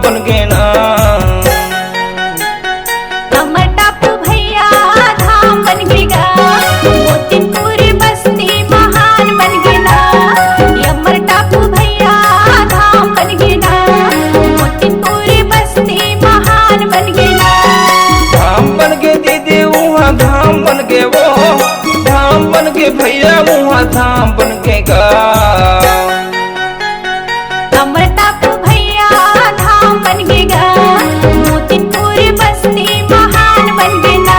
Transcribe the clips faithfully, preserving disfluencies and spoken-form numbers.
बन गे ना। हमर टापू भैया धाम बन गे गा, मोतिनपुर बस्ती महान बन गे ना। हमर टापू भैया धाम बन गे ना, मोतिनपुर बस्ती महान बन गे ना। धाम बन गे दीदी, उहाँ धाम बन गे वो, धाम बन गे भैया, उहाँ धाम बन गे गा। हमर टापू भैया धाम बन गे गा, मोतिनपुर बस्ती महान बन गे ना।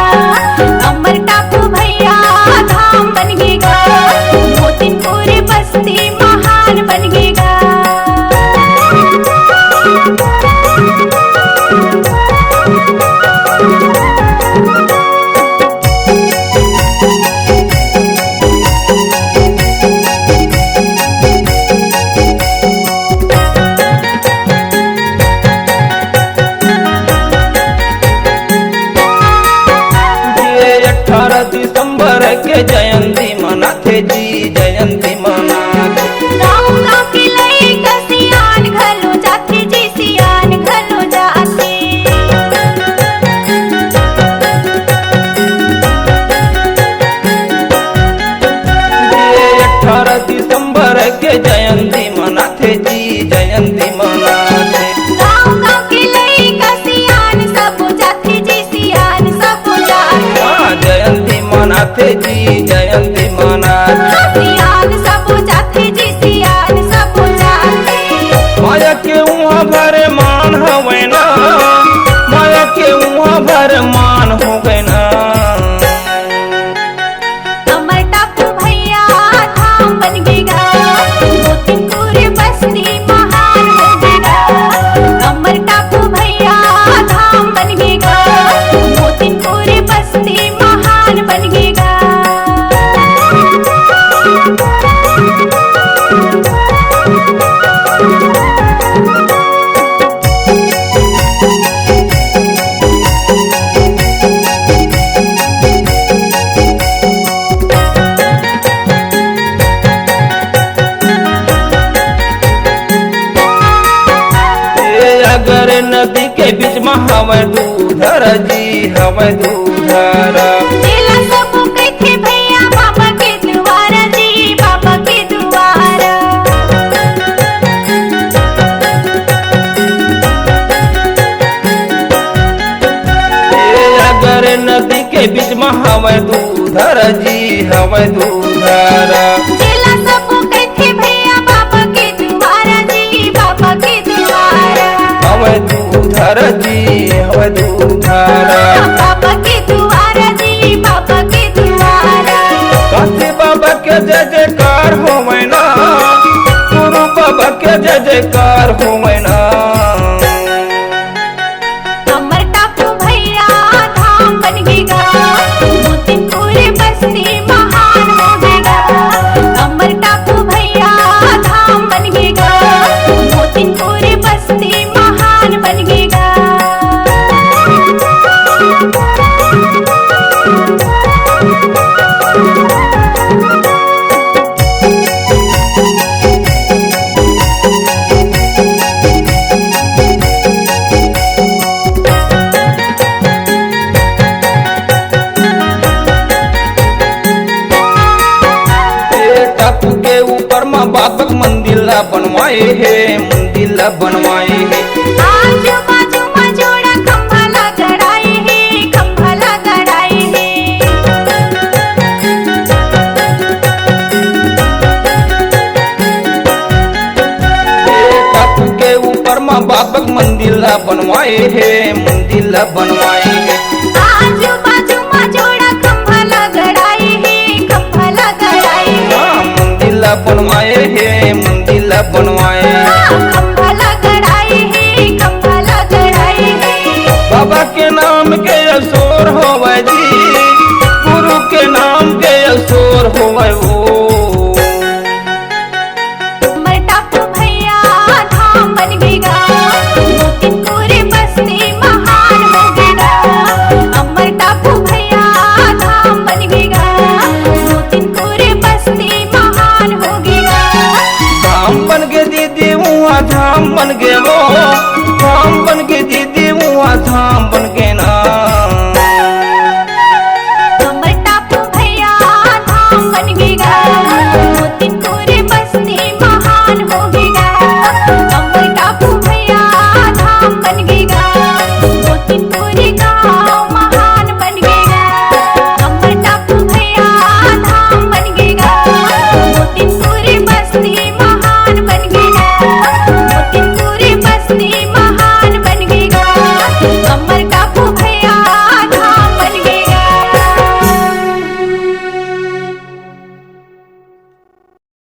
हमर टापू भैया धाम बन गे गा, मोतिनपुर बस्ती महान बन गे गा। ये अठारह दिसंबर के जयंती मनाथे जी, जयंती मनाथे। गाँव गाँव के लइका सियान घलो जाथे जी, सियान घलो जाथे। ये अठारह दिसंबर के जयंती मनाथे जी, जयंती मनाथे। गाँव गाँव के लइका सियान सब जाथे जी, सियान सब जाथे। हाँ, जयंती मनाथे जी, जयंती मनाथे। हाँ, सियान सब जाथे जी, सियान सब जाथे। माया के उहाँ भरे मान हवय ना, माया के उहाँ भरे मान हो गए ना। हमर टापू भैया धाम बन गे गा, मोतिनपुर बस्ती महान हो गे गा। हमर टापू भैया धाम बन गे गा, मोतिनपुर बस्ती महान बन गे गा। ए अगर नदी के बीच म हवय दूधर जी, हवय दूधर। तेला सबो कहिथे भैया बाबा के दुवारा जी, बाबा के दुवारा। ए अगर नदी के बीच म हवय दूधर जी, हवय दूधर। तेला सबो कहिथे भैया बाबा के दुवारा जी, बाबा के दुवारा। हवय दूधर जी, हवय दूधर। बाबा के दुवारा जी, बाबा के दुवारा। काशी बाबा के जय जयकार होवय ना, गुरु बाबा के जय जयकार होवय ना। हमर टापू भैया धाम बन गे गा, मोतिनपुर बस्ती महान हो गे गा। हमर टापू भैया धाम बन गे गा, मोतिनपुर बस्ती महान बन गे गा। ए टापू के ऊपर म बाबा के मंदिर ला बनवाए हे, मंदिर ला बनवाए हे। आजू बाजू म जोड़ा खंभा ला गड़ाए हे, खंभा ला गड़ाए हे। ए टापू के ऊपर म बाबा के मंदिर ला बनवाए हे, मंदिर ला बनवाए हे। आजू बाजू म जोड़ा खंभा ला गड़ाए हे, खंभा ला गड़ाए हे। हाँ, मंदिर ला बनवाए हे, मंदिर ला बनवाए।